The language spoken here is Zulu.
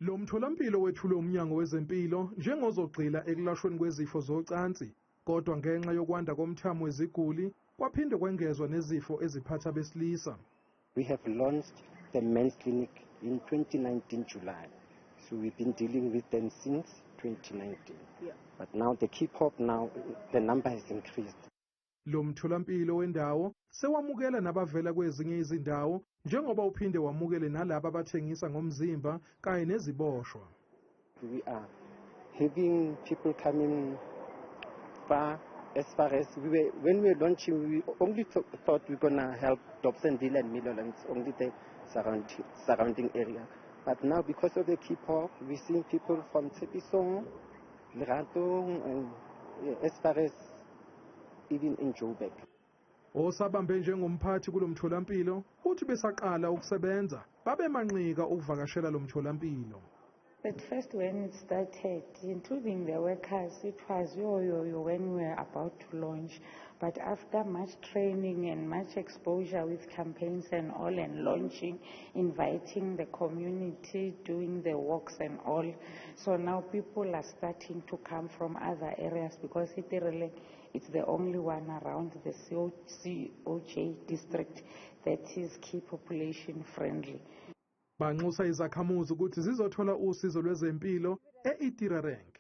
Lo mtholampilo wethulwe umnyango wezempilo njengozogxila ekulashweni kwezifo zocansi, kodwa ngenxa yokwanda komthamo weziguli kwaphinde kwengezwa nezifo eziphatha abesilisa. We have launched the men's clinic in 2019 July. So we've been dealing with them since 2019. But now the KEPOP now, the number has increased. Lo mtholampilo wendawo sewamukela nabavela kwezinye izindawo, njengoba uphinde wamukele nalabo abathengisa ngomzimba kanye neziboshwa. We are having people coming far, as far as we were, when we were launching, we only thought we were gonna help Dobsonville and Meadowlands, only the surrounding area. But now, because of the KEPOP, we're seeing people from Tshepisong, Leratong, and, yeah, as far as even in Joburg. Osabambe njengomphathi kulo mtholampilo uthi besaqala ukusebenza babemanqika ukuvakashela lo mtholampilo. At first, when it started, including the workers, it was yo yo yo when we were about to launch. But after much training and much exposure with campaigns and all, and launching, inviting the community, doing the walks and all, so now people are starting to come from other areas because Itireleng, it's the only one around the COJ district that is key population friendly. Banxusa izakhamuzi ukuthi zizothola usizo lwezempilo e-Itireleng.